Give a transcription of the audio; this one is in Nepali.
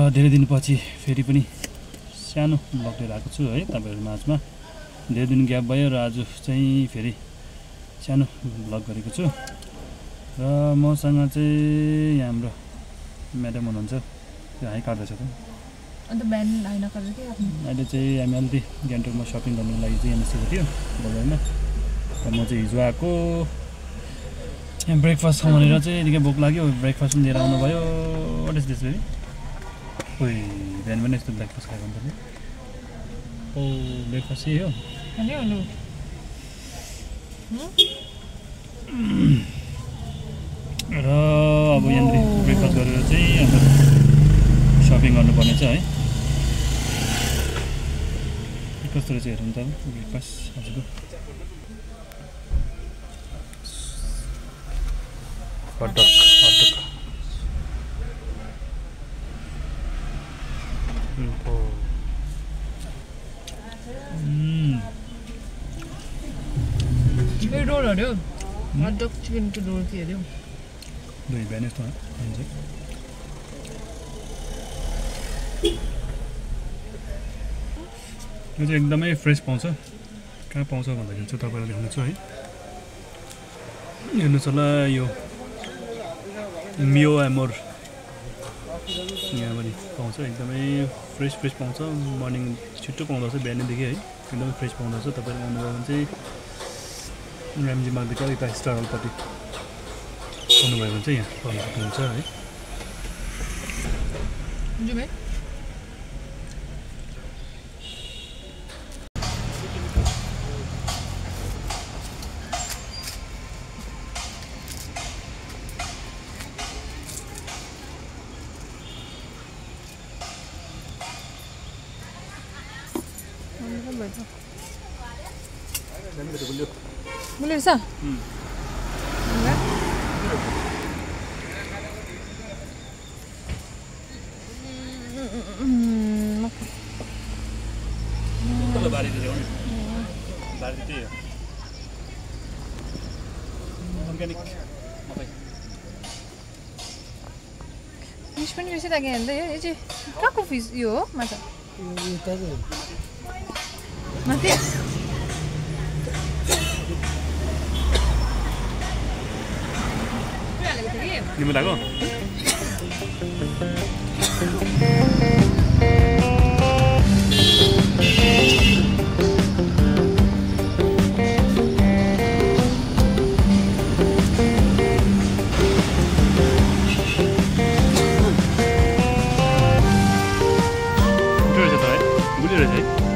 धेरै दिनपछि फेरि पनि सानो ब्लग लिएर आएको छु है तपाईहरु माझमा। धेरै दिन ग्याप भयो र आज चाहिँ फेरि सानो ब्लग गरेको छु र मसँग चाहिँ हाम्रो म्याडम हुनुहुन्छ, त्यो हाई काट्दैछ त। अन्त बिहान हाई नकाट्छ के आफ्नो। अहिले चाहिँ हामी अलि गान्तोकमा शपिङ गर्नको लागि चाहिँ यहाँ निस्केको थियो बजारमा। र म चाहिँ हिजो आएको यहाँ ब्रेकफास्ट खाउँ भनेर चाहिँ निकै भोक लाग्यो, ब्रेकफास्ट पनि लिएर आउनुभयो। What is this baby? ओइ बिहान पनि यस्तो ब्रेकफास्ट खाएको हुन्छ नि। ओ ब्रेकफास्ट यही हो र अब यहाँनिर ब्रेकफास्ट गरेर चाहिँ अन्त सपिङ गर्नुपर्ने छ है। कस्तो रहेछ हेरौँ त ब्रेकफास्ट आजको। हटडग यो रोलहरु हटडग चिकनको रोल के अरे दुई बिहान यस्तो हुन्छ। यो चाहिँ एकदमै फ्रेस पाउँछ। कहाँ पाउँछ भन्दाखेरि चाहिँ तपाईँलाई देखाउँछु है। हेर्नुहोस् होला यो मियो एमोर यहाँ पनि पाउँछ, एकदमै फ्रेस पाउँछ। मर्निङ छिट्टो पाउँदछ बिहानैदेखि है, एकदमै फ्रेस पाउँदछ। तपाईँले आउनुभयो भने चाहिँ रामजी मार्गदेखि अलिकता स्टार हलपट्टि आउनुभयो भने चाहिँ यहाँ पाउनु सक्नुहुन्छ है। boleh sah? Enggak? Kalau bari itu dia, bari itu ya. Organik, apa? Fish पनि रहेछ त यहाँ यो चाहिँ कहाँको फिस यो हो माछा? माथि Ini mau Good.